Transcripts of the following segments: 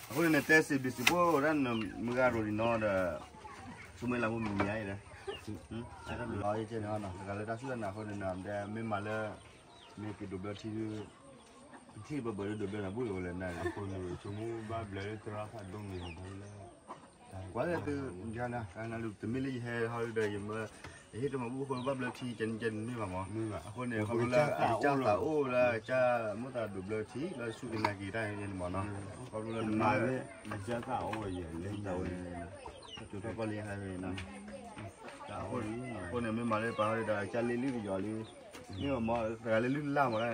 အဃိန့ၣ် နတဲစံးဘျုးစံးဖှိၣ်ဒၣ်နမုၢ်ဂၤရိၤဒံးနီၤဒီး ဆိကမိၣ်လၢမုၢ်မံၤမံၤဧါအံၤဒီး လီၤယကဲန့ၣ်နီၤ တဂၤလၢတၢ်စူၢ်တၢ်နာ်အဃိန့ၣ်နီၤ ဒ်မ့ၢ်မၤလၢ မ့ၢ်က့ၤဒိးဘျၢထံ ထံၣ်ဘၢဘၢဒိးဘျၢနၤဘူၣ်လီၤဝဲလဲၣ်နၤ အဃိန့ၣ် ဆိကမိၣ်ဘၣ်ဘျၢလၢသရၣ်ဖးဒိၣ်န့ၣ် ပှၤလၢ ကွၢ်လၢသု ယၤနၤ တမ့ၢ်လၢယဟဲဟီဒီး ယမၢ ယဟ့ၣ်တမၤဘူၣ်အဃိ ဘၣ်ဘျၢထံကဲန့ၣ်ကဲန့ၣ်မ့ၢ်ဘၣ်မး အဃိန့ၣ် ခီဖျိလၢအကစၢ်သးအိၣ်လၢကစၢ်မိၣ်သးဒိးဘျၢထံ လၢဆူၣ်က့ၤနာ်က့ၤတၢ်န့ၣ်မးနီၤ ခီဖျိလၢနမၤလၢ ကစၢ်သးအိၣ်ဝဲယဲၢ်လၢယတၢ်ဝဲန့ၣ် တၢ်ကီလံဟဲဝဲနီၤ အဃိန့ၣ် မ့ၢ်မၤလၢပှၤဟီဒီး ကစၢ်လ့လုၢ်ကယီၤလံ မ့ၢ်မး တဂၤလၢလုၢ်လၢ်မး လုၢ်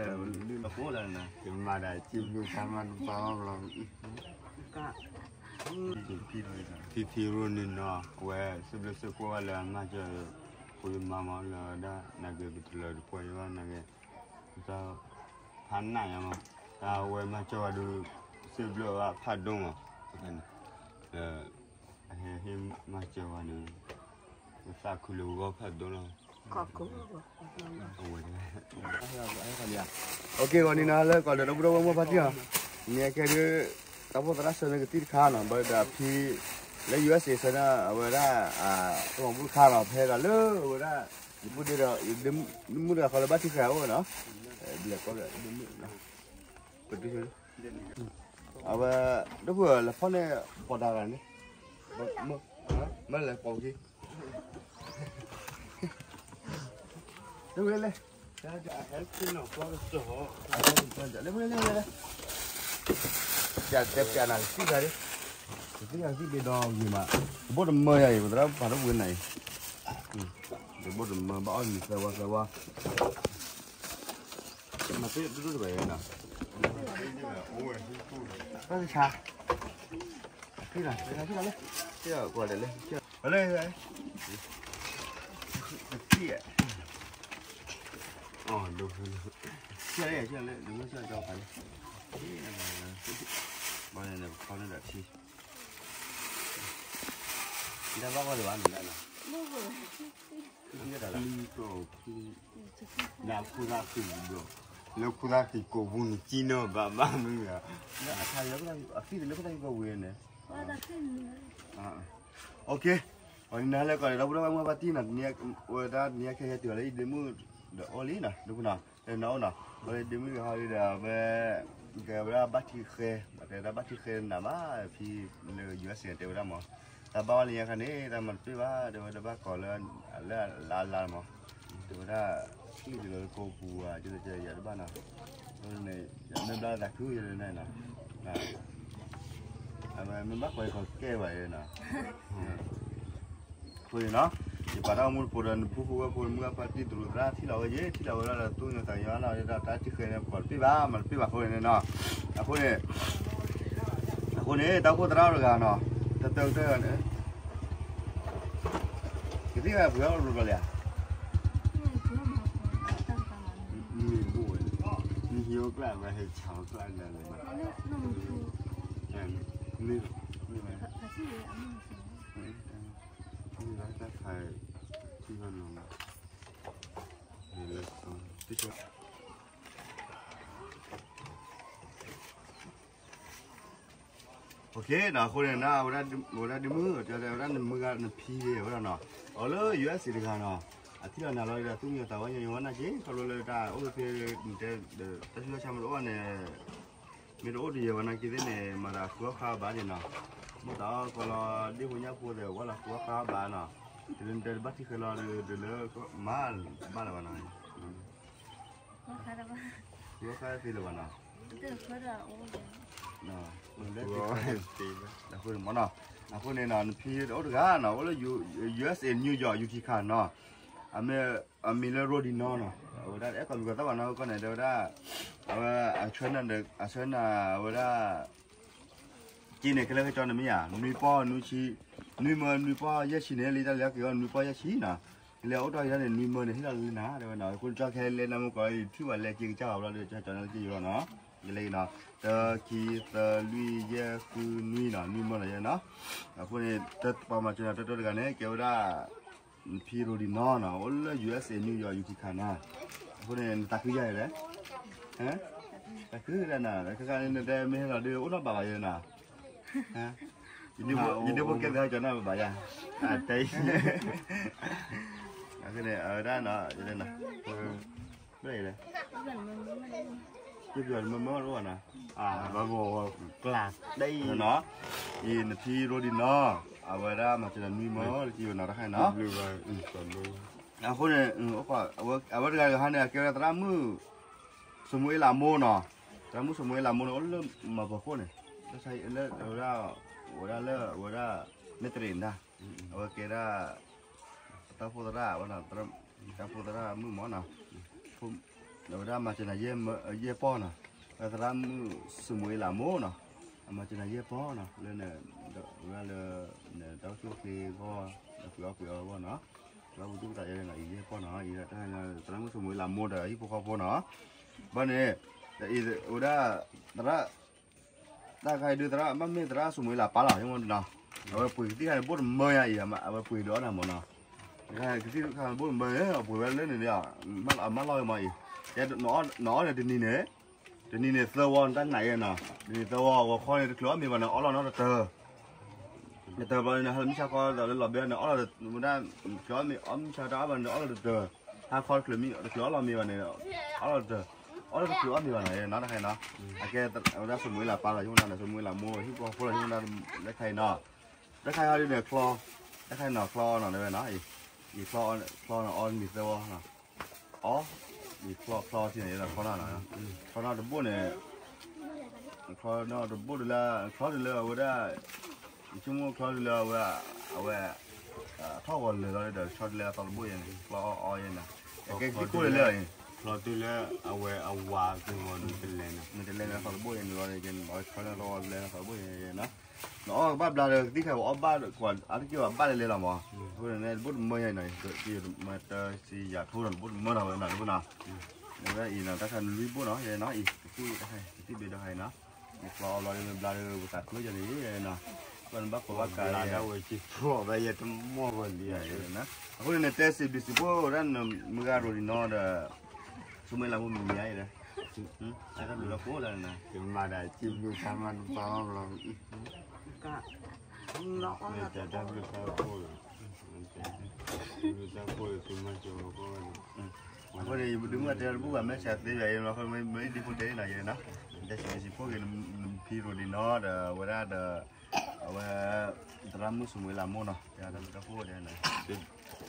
လၢ်ဖိလၢနၤ ကမၤဒၣ်စံးဘျုးတၢ်မၤတပာ်အီၤလီၤ ဖံဖံရိၤန့ၣ်နီၤ အဝဲစံးဘျုးစံးဖှိၣ်ဝဲလၢအမၤစၢၤ ဖိယမါမးလၢဒၣ် နာ်က့ၤပတလၢတပှဲၤယဘၣ်နာ်က့ၤ တၢ်ဖးနးယါမး တၢ်အဝဲမၤစၢၤဝဲဒုး စံးဘျုးဝဲဖးဒိၣ်မး အဟဲဟ့ၣ်မၤစၢၤဝဲဒုး ပသးခုလၢပဂီၢ်ဖးဒိၣ်လီၤ အဝဲ OK ဂီၤန့ၣ်နီၤ လၢကီၢ်ဒီးဒီပုၢ်ဒီဝဲၢ်မုၢ်ဖါတံၢ်အီၤ န့ၣ်အခဲဒုး တၢ်အိၣ်ဖှိၣ်သရၣ်ဆၢန့ၣ်ကသံၣ်တခါနီၤ ဘၣ်ဒီးဖံ လၢ ယူအက်စ်အေ ဆၢန့ၣ် အဝဲဒၣ် တၢ်မၤဘူၣ်တခါနီၤ ဖဲဂၤလၢအဝဲဒၣ် ယပုၢ်ဒ့ဒီး ဒ့မုၣ်တဂၤဃီလၢဘၣ်ထံၣ်ဃာ်အိၣ်နီၤ ဘျဲၣ်ကီၢ်ဒ့မုၣ် ပတုၤ အဝဲ ဒိၣ်ဖုၣ်လဲၤဖီၣ်န့ၢ်ပီးတၢ်ဂၤန့ၣ် မ့ၢ်လဲၤပိာ်က့ၤ လဲၤဝဲလဲၣ် လဲၤဝဲလဲၣ် လဲၤဝဲလဲၣ် တဲပျးနၤ ကသံၣ်ဂၤဒ် ကသံၣ်ဂၤကသံၣ်ဘ့ၣ်ဒီဂ့ၤမး တဘိၣ်တမၢယၤအံၤ ပသရၣ်ပာ်ထီၣ်ပှ့ၤနၤအံၤ တဘိၣ်တမၢဘၣ်အီၣ်မံၤသၢဝါသၢဝါ မၤသ့ဒိၣ်ဒိၣ်တဘၣ်ယဲနီၤ တၢ်ဆါ အဖံလီၤ ကွၢ်လဲၣ်လၢ လၢ တသံၣ် အီၣ်ဒိၣ် ဆၢလၢ ဆၢလၢ ဒိၣ်မုၢ်ဆၢလၢကီၤဖးလၢ ဘၣ်န့ၣ် ပခီန့ၢ်ဒီးထံ တၢ်ဘၣ်ဂီၢ်လၢၤဘၣ်န့ၣ်ဒၣ်နီၤ လၢခိသၣ်ဃံၤဒီး လၢခိသၣ်ဃံၤကိးပူၤန့ၣ် ကံနီၤဘၣ်ဘၣ်မုၢ်ဂၤ အဖံလၢခိသၣ်ဃံၤကိးပူၤန့ၣ် OK အီၤနၤလၢကီၢ်ဒီးဒီပုၢ်ဒီဝဲၢ်မုၢ်ဖါတံၢ်နီၤ ဝဲဒၣ်နံၤအခဲယဲတုၤလၢအံၤဒ့မုၣ်ဒီးအီၣ်လံနီၤ ဒိၣ်ဖုၣ်နီၤ နအိၣ်နီၤ ဝဲဒ့မုၣ်ဂၤဟီဒ်ဒီး ဝဲ ကဲဝဲဒၣ်ဘၣ်ထံဃဲ တဲဝဲဒၣ်ဘၣ်ထံဃဲနးမး ဖံလၢ ယူအက်စ်အေ တဲဝဲဒၣ်မး တၢ်ဘၣ်ဝဲလၢညါခါန့ၣ် တၢ်မၤတပ့ၢ်ဘၣ် တဲဝဲဒၣ်ဘၣ်ကီးလၢ လၢအလါလါမး တဲဝဲဒၣ် ကလုၢ်ကလၢလၢကိးပူၤဧါ ကဲယၤတဘၣ်နီၤ မ့ၢ်ဘျါသးခုယဲန့ၣ်နီၤ အဝဲမ့ၢ်ဘၣ်ကွၢ်ယခီၣ်ကဲဘၣ်ယဲနီၤ အဃိန့ၣ်နီၤ ယပာ်တၢ်အိၣ်မူတဖိးဒီး နပုၢ်ဖိဝဲၢ်ဖိမုၢ်ဂၢ်ဖါတံၢ်တရူးသရၣ်ထံၣ်လီၤဝဲယဲ ထံၣ်လီၤဝဲဒၣ်ဒီးသူၣ်ကညီၤသးကညီၤနီၤ ဒ်တၢ်ထံၣ်ဃဲန့ၣ် ပှၤတပ့ၢ်ဘၣ် မၤတပ့ၢ်ဘၣ်အဃိန့ၣ်နီၤ အဃိန့ၣ် အဃိန့ၣ် တၢ်အိၣ်ဖှိၣ်သရၣ်တဂၤနီၤ တၢ်တၢ်တၢ်န့ၣ် ကသံၣ်ဝဲပှ့ၤအီၣ်လိၤလိၤလံဧါ မ့ၢ်ဘိၣ်ဝဲ မ့ၢ်ဟံၣ်အိၣ်ကျၢၢ်ဝဲဟဲဆါအီၣ်ကျၢၢ်ဒၣ်လဲာ်ဘၣ် မ့ၢ် မ့ၢ်ဝဲ မ့ၢ်ဝဲတၢ်ခါ ထံၣ်ဘၣ်နီၤ OK နီၤ အဃိန့ၣ်နီၤ အဝဲဒၣ်ဒ့မုၣ် တဲဝဲဒၣ်နမုၢ်ဂၤနဖံဝဲဒၣ်နီၤ အီၤလၢ ယူအက်စ်အေ တဂၤနီၤ အထံၣ်လီၤနၤလီၤဒီးသူၣ်ကညီၤသးဝါညီညီဝဲနာ်က့ ခီဖျိလၢတၢ်အိၣ်ဖဲ တဲတၢ်ဆူးတၢ်ဆါမ့ၢ်တအိၣ်ဘၣ်န့ၣ် မ့ၢ်တအိၣ်တယဲၢ်ဘၣ်နာ်က့သ့ၣ်န့ၣ် မၤသးဃုအီၣ်ဃါဘၣ်န့ၣ်နီၤ မိၣ်သးအီၣ်ကီးလီၤ ဒ့ၣ်ဖိညၣ်ဖိသ့ၣ် ဝဲလီၤဃုအီၣ်ဃါဘၣ်နီၤ တလၢနတဲတဘၣ်ထံၣ်ဃဲလီၤဒီးလၢ မၤဘၣ်လၢၤဘၣ်နီၤ ဃုအီၣ်ဃါသ့လၢၤဘၣ်နီၤ အဃိန့ၣ်မနီၤ အဃိန့ၣ်နီၤ နဖံတအိၣ်တဂၤနီၤ အိၣ်လၢ ယူအက်စ်အေ New York Utica နီၤ အမ့ၢ် အမံၤလၢ ရိဒံနီနီၤ အဝဲဒၣ်အဲၣ်ကီးလူၤကီၢ်သၣ်ဘၣ်နီၤ ကီၢ်န့ၣ် တဲဝဲဒၣ် အဝဲ အဆှၢနၤ အဆှၢနၤ အဝဲဒၣ် က့န့ၣ် ခဲလၢာ်ခဲဆ့န့ၣ်မ့ၢ်ဧါ နွံပီၢ်နွံဆံ နွံမၢနွံပီၢ်ယဲၢ်ဆံန့ၣ် လံတၢ်လၢက့ၤအီၤနွံပီၢ်ယဲၢ်ဆံနီၤ လၢအအိၣ်တ့ၢ်ယၤန့ၣ် နွံမၢန့ၣ် ဟ့ၣ်လီၤလၢနၤ တဲဝဲနီၤ အဃိန့ၣ်ကၠီခဲလၢနမူကီး ထံၣ်ဝဲလဲၤက့ၤကစၢ်အီၤဘျီဒီး ကၠီန့ၣ်က့ၤယီၤနီၤ ကလဲၤက့ၤနီၤ တၢ ခံ သၢ လွံၢ် ယဲၢ် ဃု နွံနီၤ နွံမၢလီၤယဲၢ်နီၤ အဃိန့ၣ် တၢ်ပာ်မၤစၢၤနၤတၢတၢတဂၤန့ၣ် ကဲဝဲဒၣ် နဖံရိဒံနီနီၤ အိၣ်လၢ ယူအက်စ်အေ New York Utica နီၤ အဃိန့ၣ် နသးခုယၤလဲၣ် ဟဲ တၢ်ခုတၢ်နၤ ခဲခါန့ၣ် နတဲမ့ၢ်ဟဲလီၤဒုး အိၣ်နီၣ်ဘၣ်ဘၣ်ယဲနၤ, ယဒုးဖိကဲသ့ၣ်ဟဲကၠီၤနၢ်ဘၣ်ဘၣ်ယၤ, တဲ, အဝဲဒၣ်နီၤ, ဘၣ်လဲၣ်, မၢမၢတအိၣ်ဘၣ်နီၤ, ဘၣ်ဂီၤဝဲကျါ, တဲအံၤနီၤ, အံၤနဖံရိဒံနီၤ, အဝဲဒၣ်မၤစၢၤနၤနွံမၢတကံဝဲနီၤ တခါအံၤနီၤ, အဃိန့ၣ် အဝဲတဂၤတဂၤဟါန့ၣ် အကဲဝဲဒၣ်သရၣ်မုၣ် စမူၤအ့လးမိၢ်နီၤ, သရၣ်မုၣ်စမူၤအ့လးမိၢ်န့ၣ် အိၣ်လၢမၤပှၤခိၣ်န့ၣ်, လၢ ဝဲဒၣ်လၢ အဝဲဒၣ် မဲၢ်တရံးနၤ, အဝဲကဲဒၣ် တၢ်အိၣ်ဖှိၣ်သရၣ်, တၢ်အိၣ်ဖှိၣ်သရၣ်မုၣ်မၢ်နီၤ, အဝဲဒၣ်မၤစၢၤနၤယဲၢ်ပီၢ်နီၤ, သရၣ်မုၣ်စမူၤအ့လးမိၢ်နီၤ, အမၤစၢၤနၤယဲၢ်ပီၢ်နီၤ, လၢ ဝဲဒၣ်လၢ နတၢ်အိၣ်ဆူၣ်အိၣ်ချ့အဂီၢ်, ဒီးပှ့ၤအီၣ်ပှ့ၤအီအဂီၢ်နီၤ, ဒီးပဒူၣ်ပသးယဲၢ်နီၤ, အံၤယဲၢ်ပီၢ်နီၤ, အံၤသရၣ်မုၣ်စမူၤအ့လးမိၢ်ဒီးဟံၣ်ဖိဃီဖိနီၤ, ဘၣ်န့ၣ် အံၤ ဝဲဒၣ် သရၣ် တၢ်ခါအံၤဒုးသရၣ် ဘၣ်မ့ၢ်သရၣ်စမူၤအ့လးပၢ်လီၤ ယမနီၤ, အဝဲပှ့ၤကသံၣ်ခါန့ၣ် ဘိၣ်တမၢယါအံၤ အဝဲပှ့ၤဒီးအီၣ်နၤမၢ်နီၤ, ကသံၣ်ခါန့ၣ်ဘိၣ်တမၢ အပှ့ၤဝဲလၢန့ၣ် အမၢလီၤမၢ်အံၤ, နအီၣ်န့ၣ်တနံၤန့ၣ် တနံၤန့ၣ်သၢဝီ နတၢ်နာ်ယဲၢ်နီၤ, တနံၤသၢဝီ ဂီၤခီန့ၣ် တချုးအီၣ်မ့ၤဘၣ်န့ၣ် အီၣ်လီၤနီတတၢၤ တတၢၤဘျီန့ၣ် ဟဲလီၤမုၢ်ဆါခီဒီးလၢလီၤဘဲန့ၣ် အီၣ်လီၤ, မ့ၢ်ဒၣ် တချုးအီၣ်မ့ၤ အီၣ်မုၢ်ဆါတၢ်အီၣ်ဘၣ်န့ၣ် အီၣ်လီၤတတၢၤ, ဟါခီတချုးမ့ၢ် တချုးအီၣ်လီၤမ့ၤဘၣ်န့ၣ် အီၣ်လီၤတတၢၤ, အီၣ်လီၤတချုးအီၣ်မ့ၤဘၣ်န့ၣ်နီၤ တခါအံၤနီၤ, အကဲဝဲဒၣ်စမူၤအ့လးပၢ်လီၤ ယမနီၤ စမူၤအ့လးမိၢ် ဟံၣ်ဖိဃီဖိလီၤ ယမနီၤ တခါအံၤနီၤ, တခါအံၤဟီဒုးန့ၣ် ချီ, တခါအံၤနီၤ ချီနီၤ တဲဝဲနီၤ, အံၤ ချီနီၤ အီၣ်နံၤသၢဝီနီၤ အီ ယချီချီထံန့ၣ် ယချီနီၤနီၤ, ချီနီၤတဘိၣ်န့ၣ်, ချီနီၤတဘိၣ်ဒုးလၢ ချီဒုးလၢအဝဲဒၣ်, ယဆိကမိၣ်ချီဒုးလၢအဝဲ, အဝဲ, ထီၣ်ဂီၤလၢာ်လီၤဒီး ချီဒုးလၢအသီတဘိၣ်ယဲန့ၣ် ချီအီအီယဲနီၤ, ကဲကသံၣ်ကိၢ်လၢလၢအံၤ, ချီဒုးလၢအဝဲအဝၤက့ၤဂီၤန့ၣ် တလဲၤနီၤ, မ့ၢ်တလဲၤန့ၣ်အသီတဘိၣ်ယဲန့ၣ်လီၤ, ချီဒုးလၢအဝဲလဲၤအသီတဘိၣ်ယဲနီၤ နအီၣ်ကဘၣ်ဘျါဒီး ကသံၣ်ခါအီၣ်ဘၣ်ကွၢ် အါတက့ၢ်ဘၣ်ဘၣ်လဲၤလဲၤလီၤမး, အဃိန့ၣ် တဘိၣ်တမၢယါအံၤနီၤ, ယမၤတၢ်စံယၤထိနီၤ တဘိၣ်တမၢနီၤဝဲနီၤ တဘိၣ်နီၤ, နဝဲဒၣ်အံၤနီၤ တၢ်ခါနလွံၢ်ဘိၣ်နီၤ ယဲနီၤ အံၤ ကသံၣ်ဘ့ၣ်ဒီးခါအံၤနီၤ, နကျီအီဘျီဒီး မ့ၢ်ဘျါဒီး ပသးခုယၤန့ၣ်နီၤ, ဘၣ်နဘၣ်ကိးဘၣ်ကၤလၢဒၣ်ဝဲက့ၤဖျိဘၣ်ယဲတမီၢ်ဂီၤလံဧါ, အဃိန့ၣ် နတဲစံးဘျုးစံးဖှိၣ်ဝဲဒၣ်နမုၢ်ဂၤရိၤလံနီၤဒီး, ဆိမိၣ်လၢမုၢ်မံၤယါအံၤဒီး တၢ်ဘျုးလၢကိးလၢနၤ, ယမၤဒၣ်စံးဘျုးဖးမၤတပာ်အီၤဘျီ, မ့ၢ်တဲတၢ်ဘျုးတၢ်ဖှိၣ်လီၤ, ဘျုးတၢ်ဖှိၣ်လီၤသုမၤစၢၤဝဲကိးဂၤဒဲး, အဃိန့ၣ် ယဒုးမုၢ်အတဲတဘူၣ်ဘၣ် မ့ၢ်ဆဲးသ့ယၤအံၤ မ့ၢ်ဒ်ဖိတဲန့ၣ်နီၤ ယဲနီၤ, တဲစံးဘျုးစံးဖှိၣ်က့ၤနဖံရိၤလံနီၤဒီး အဝဲဒၣ်ဒီး, အဝဲ, သရၣ်မုၣ်စမူၤအ့လးမိၢ်နီၤ တဲတၢ်ဘျုးတၢ်ဖှိၣ်ဝဲဒၣ်နီၤ,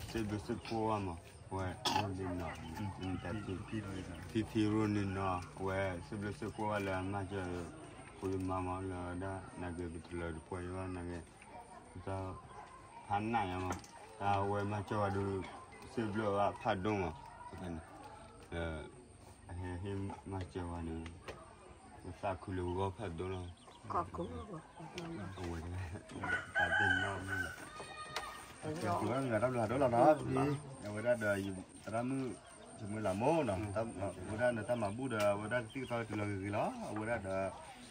စံးဘျုးစံးဖှိၣ်ဘၣ်မး, ဝဲ, ဖံဖံရိၤန့ၣ်နီၤ အဝဲ စံးဘျုးစံးဖှိၣ်ဘၣ်လၢအမၤစၢၤ, ဖိယမါမးလၢဒၣ် နဂ့ၤပတလၢတပှဲၤယဘၣ် နဂ့ၤ, တၢ်ဖးနးယါမး, တၢ်ဝဲမၤစၢၤဝဲဒုး, စံးဘျုးဘၣ်ဖးဒိၣ်မး, အဟဲဟ့ၣ်မၤစၢၤဝဲန့ၣ်, ပသးခုလၢပဂီၢ်ဖးဒိၣ်လီၤ, အဝဲ, တၢ်သ့ၣ်နီၣ်မုၢ်လီၤ, တၢ်ဘျုးတၢ်ဖှိၣ်လီၤနီၤ, အဝဲဒၣ်ဒီး, သရၣ်မုၣ်, စမူၤအ့လးမိၢ်နီၤ, အဝဲဒၣ်နတၢ်မၤဘူၣ်ဒီးအဝဲဒၣ်ကသံၣ်ကသီတၢ်တုၤလီၤဂ့ၤဂ့ၤလီၤ, အဝဲဒၣ်ဒီး, အ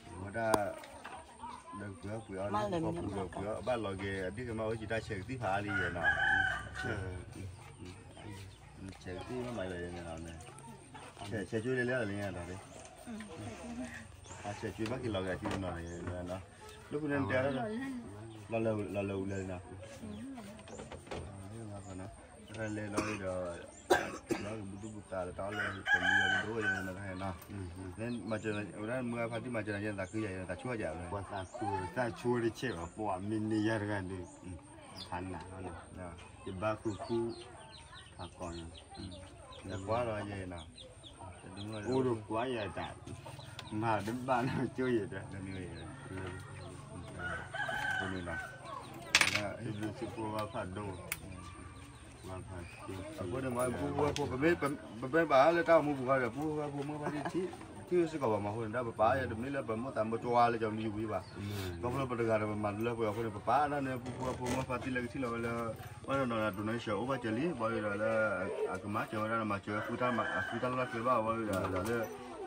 ဝဲဒၣ်, ဒီးပှ့ၤအီၣ်ပှ့ၤအီၣ်ဘၣ်လီၤက့ၤ အဒ်ကမၢ်အိၣ်ကံတၢ်ဆဲးကသံၣ်ဖးအါလံယဲနီၤ, ဆဲးကသံၣ်မ့ၢ်မၤလီၤယဲန့ၣ်, ဆဲးကွံာ်လဲၤလဲၤလီၤလံ, ဆဲးကွံာ်ဘၣ်က့ၤလီၤဂ့ၤအစုနီၤ, လၢပူၤန့ၣ်တဲ, လီၤလၢာ်အူလဲၤလံနီၤ, လဲၤလီၤဒီး, လၢကဘူၣ်ဒူၣ်ဘူၣ်သးဒီးတၢ်အီၣ်လၢတမံၤအီၤဒိၣ်ဝဲန့ၣ်နီၤ, မၤစၢၤဝဲဒၣ်မုၢ်ဂၤဖါတံၢ်မၤစၢၤနၤယဲ သးခုယၤယဲ သးဆူၣ်ယၤ, ပှၤသးခု, သးဆူၣ်တဆဲးဘၣ် ပှၤမ့ၢ်န့ၢ်ယၤတဂၤဒီး, ဖးနး, ယဘၣ်ဃုခူ, ဖးကီန့ၣ်, ကွၢ်လီၤယဲနီၤ, အိၣ်ဒီးကွၢ်ယဲတၢ်, မၤတဘၣ်နီၢ်ကၠိယဲဒီး, တၢ်ဘျုးစံးဖှိၣ်ဘၣ်ဖးဒိၣ်, အဃိန့ၣ် ပမ့ၢ်ဘၣ်လၢတၢ်အိၣ်မူပူၤဃီဒီး ပဖိပဖိမုၣ်ဖါတံၢ် ထံၣ်စ့ၢ်ကီးဘၣ်မးအဃိန့ၣ် ဒီးပပာ်ယဲတမ့ၢ်လၢပမိၢ်သးမုၢ်ကၠိဝါလၢကမံယုၤဝံၤဘၣ်, ခီဖျိပတဂၤဒီးပမၤတလၢပှဲၤအဃိန့ၣ် ပပာ်ဒၣ်န့ၣ် ပဖိပဖိမုၣ်ဖါတံၢ်လၢကထံၣ်လီၤဝဲလၢ ပှၤနီၢ်နီၢ်ဒိးနီၢ်ဆှၢအိၣ်ဘၣ်စၢၤလံ ဘၣ်ဒီးလၢ အကမၤစၢၤဝဲဒၣ် မၤစၢၤဃုတၢ်လၢ်လၢ်ကျဲဘၣ်ဝဲဒီး လၢ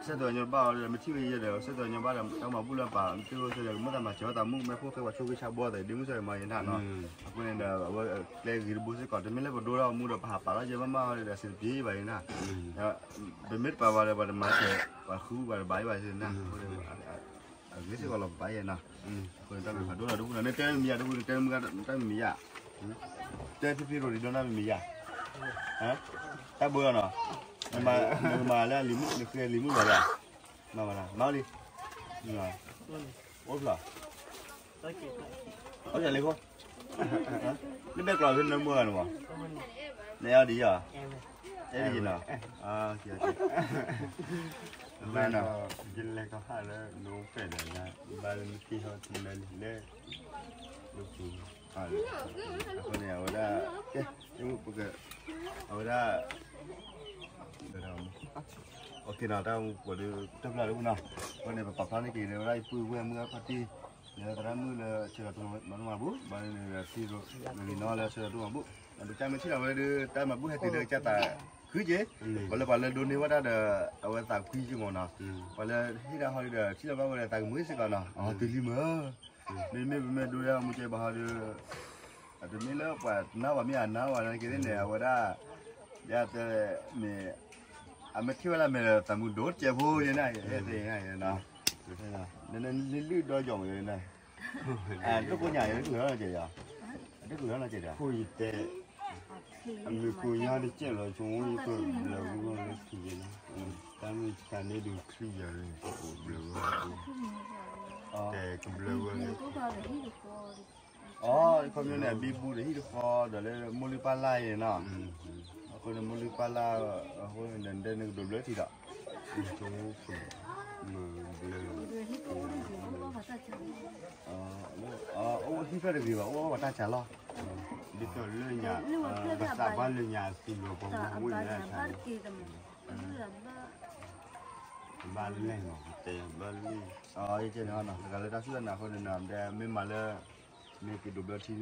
ဆၢတဲာ်ညီဘၣ်အီၤဒီး မ့ၢ်ထံၣ်ဝဲယဲဒီး ဆၢတဲာ်ညီဘၣ်ဒီး တၢ်မၤဘူၣ်လၢပာ် မ့ၢ်ထံၣ်ဝဲဆၢဒီး ကမ့ၢ်တၢ်မၤစၢၤဝဲသးမူ မ့ၢ်ဖိဃဲပှၤဆိၣ်ဂ့ၤဆါဘီသး ဒ်မုၢ်ဆၢမၤယဲနၤနီၤ. အဃိန့ၣ်ဒီး အဝဲကျဲဂ့ၤတဘိစ့ၢ်ကီး တမ့ၢ်လၢပဒိထီၣ်မူဒီး ပဟးပာ်လီၤယဲမ့ၢ်မးဒီး အဆင်တပြေဘၣ်ယဲနၤ. ပမ့ၢ်တပာ်ဘၣ်ဒီး ပှၤတမၤစၢၤ ပှၤဃုပှၤတဘၣ်ယဲဘၣ်ယဲနၤ. အဂ့ၢ်စ့ၢ်ကီးလီၤပာ်ယဲနၤ. အဃိန့ၣ် တၢ်ဘျုးဖးဒိၣ်လီၤ ဒိၣ်ပူၤနီၤ နတဲမ့ၢ်ယၤ ဒိၣ်ပူၤ နတဲမ့ၢ်ယၤ တၢ်မ့ၢ်ယၤ တဲဖံဖံရိၤဒံးဒီးနမ့ၢ်ယၤ တၢ်ဘိလီၤနီၤ နမၤလၢအလံၤမုၣ် နဃ့အလံၤမုၣ်လီၤလၢ မၤဝဲဒၣ် မၤလံ အိၣ်ဖျါ အိၣ်ဖျါလံဃိ နဘဲကျီးဖဲနမုၢ်ဂၤန့ၣ်မး နအဲၣ်ဒိးယၤ အဲၣ်ဒိးယၤနီၤ ဘၣ်နီၤ ယလဲၤကဟၣ်လၢနအိၣ်ဖျဲၣ်ဒီး ဘၣ်လၢနက့ၤဟီၣ်ထူလၢလံၤလဲၣ် လၢပူၤ အဃိန့ၣ် အဝဲဒၣ် ကဲ ပက အဝဲဒၣ် OK နီၤ တၢ်အိၣ်မူပှဲၤဒီး တၢ်ဘျုးလၢပူၤနီၤ အဃိန့ၣ် ပပာ်ဖျါန့ၢ်က့ၤ ဝဲဒၣ်ယပုၢ်ဝဲၢ်မုၢ်အဖါတံၢ် လၢသရၣ်မုၣ်လၢဆၢဒီးတိၢ်နီၢ်မးဘူၣ် ဘၣ်န့ၣ်ဒီး ထံရိၤ မ့ၢ်ဂ့ၤနီၤလၢဆၢဒီးတိၢ်မးဘူၣ် ဒီးကစၢ်မ့ၢ်ထံၣ်လီၤဝဲဒၣ်ဒီး တၢ်မၤဘူၣ်ဟဲတုၤဒီးကစၢ်သးခုက့ၤ ပှၤလၢပှၤလၢဒိးန့ၢ်ဝဲဒၣ်ဒီး အဝဲသးကွံက့ၤမးနီၤ ပှၤလၢဟ့ၣ်ဒၣ်ဟီဒ်ဒီး ထံၣ်လီၤဘၣ်ဝဲဒီးသးကမုာ်စ့ၢ်ကီးနီၤ အီၤတုၤလံမး မ့မ့ၢ်ပမ့ၢ်ဒိးဒၣ်မူကဲဘၣ်ဟီဒီး အတမ့ၢ်လၢပှၤတနာ်ဝဲမ့ၢ်အနာ်ဝဲန့ၣ်က့ၤန့ၣ် အဝဲဒၣ် ယတဲမ့ၢ် အမ့ၢ်ထံၣ်ဝဲဒၣ်မ့ၢ်တမုာ်ဒိၣ်တကဲးဖိယဲန့ၣ် ယတဲယဲန့ၣ် နလံၣ်ဒိးယီၤမ့ၢ်ယဲန့ၣ် တကိးညါယဲတကလုာ်နီတကဲးယၤ တကလုာ်နီတကဲးဒီး ဖိယတဲ အမ့ၢ်ကိးညါတကဲးလီၤ ဆိမိၣ်ယကဘျၢဝဲလၢထံယဲန့ၣ် တၢ်မ့ၢ်တခါန့ၣ်ဒုးထံယဲန့ၣ် ကဘျၢဝဲ တဲကဘျၢဝဲ အီ ခီပညီန့ၣ် အဘံဘူဒီးဟံၣ်တဃီဒီးလၢမိၢ်လုၢ်ပၢ်လၢ်အံၤနီၤ အဃိန့ၣ်မိၢ်လုၢ်ပၢ်လၢ် အဃိန့ၣ် နတဲနကဒိးဘျၢထံဒီး မ့ၢ်ဘျၢ အိၣ်ဟံၣ်ဖျၢၣ်တဂ့ၤဘၣ် အိၣ်ဝဲတၢ်စှၤလီၢ် ဒ်သိးလၢညါ ဘၣ်သးဘၣ်လၢညါအစုလိၤပှၤမူဝံၤလၢထါ ဘၣ်လဲၣ်နီၤ တဲဘၣ်လံ တဂၤလၢတၢ်စူၢ်တၢ်နာ်အဃိန့ၣ်နီၤ မ့ၢ်မၤလၢ မ့ၢ်က့ၤဒိးဘျၢထံ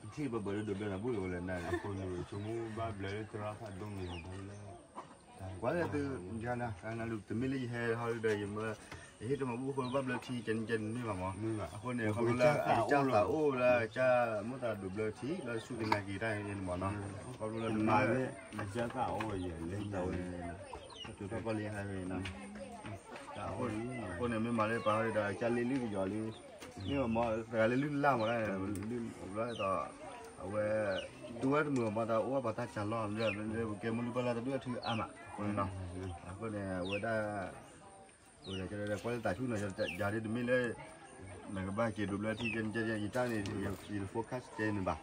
ထံၣ်ဘၣ်ဘၣ်လၢဒိးဘျၢနၤဘူၣ်လီၤဝဲလဲၣ်နၤ အဃိန့ၣ် ဆိကမိၣ်ဘၣ်ဘျၢလၢသရၣ်ဖးဒိၣ်မ့ၢ်ဘၣ်လၢ ကွၢ်လၢသု ယၤနၤ တမ့ၢ်လၢယဟဲဟီဒီး ယမၢ ယဟ့ၣ်တမၤဘူၣ်အဃိ ဘၣ်ဘျၢထံကဲန့ၣ်ကဲန့ၣ်မ့ၢ်ဘၣ်မး အဃိန့ၣ် ခီဖျိလၢအကစၢ်သးအိၣ်လၢကစၢ်မိၣ်သးဒိးဘျၢထံ လၢဆူၣ်ကနၣ်က့ၤတၢ်န့ၣ်မးနီၤ ခီဖျိလၢနမၤလၢ အကစၢ်သးအိၣ်ဝဲယဲၢ်လၢတၢ်ဝဲန့ၣ် တၢ်ထူးတၢ်ပီၣ်လၢယဟဲဝဲန့ၣ် အဃိန့ၣ် မ့ၢ်မၤလၢပှၤဟီဒီး ကစၢ်လ့လုၢ်ကယီၤလံ မ့ၢ်မ့ၢ်တဂၤလၢလုၢ်လၢ်မးဒၣ် လုၢ်ဘျီသိး အဝဲ တူၢ်ဝဲတမုာ်မး တၢ်အိၣ်ဝဲပှၤတၢ်စှၤလီၢ် လၢပကဲမိၢ်လုၢ်ပၢ်လၢ်တဒူၣ်အထုအါမး အဃိန့ၣ်နီၤ အဃိန့ၣ် အဝဲဒၣ် ကွၢ်လၢသးဆူၣ်နီၤ ယၤဒ်တမ့ၢ်လၢ နကဘၣ်က့ၤဒိးဘျၢထံ ယတၢ်န့ၣ် ယတ focus ကဲန့ၣ်ဘၣ်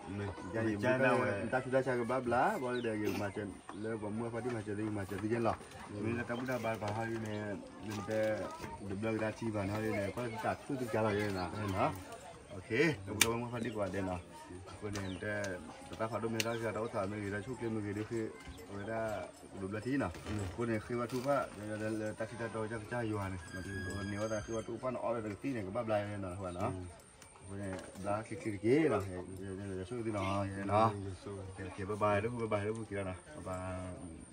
ယၤယဘၣ် တၢ်ဆူးတၢ်ဆါကဘၣ်ဘျါ ဘၣ်ဒီးယကမၤစၢၤ လၢပှၤမုၢ်အဖါတံၢ်မၤစၢၤသု ယမၤစၢၤသုယဲလီၤ မ့ၢ်လၢတၢ်ဘူၣ်တၢ်ဘါပှၤဟီဒ်န့ၣ် နတဲ ဒိးဘျၢကဒါထံဘၣ်နီၤဒ်န့ၣ် ကွၢ်လၢသးဆူၣ်သးဆါလီၤယဲနီၤ တၢ်ဘူၣ်တၢ်ဘါမုၢ်ဖါတံၢ်ကိးဂၤဒဲးနီၤ အဃိန့ၣ် တၢ်ဖးဒိၣ်မ့ၢ်တၢ်ဂ့ၤ တၢ်အိၣ်သးမ့ၢ်ဂ့ၤ တၢ်ဆိၣ်ကျဲမ့ၢ်ဂ့ၤဒီး အဝဲဒၣ် ဒိးဘျၢထံနီၤ အဃိန့ၣ် ဃ့ဘါထုကဖၣ် လၢတၢ်ထံၣ်တၢ်တီကစၢ်ကစၢ်ယွၤန့ၣ် န့ၢ်ဝဲသးဃ့ဘါထုကဖၣ်န့ၣ် အီၣ်ဒီးတကသံၣ်န့ၣ် ကဘၣ်ဘျါယဲနီၤ အဃိန့ၣ် ဘျါချ့ချ့တက့ၢ်နီၤ ဆိၣ်ဂ့ၤသုနီၤ ကဲ bye bye လၢပူၤ bye bye လၢပူၤက့ၤလီၤနီၤ bye bye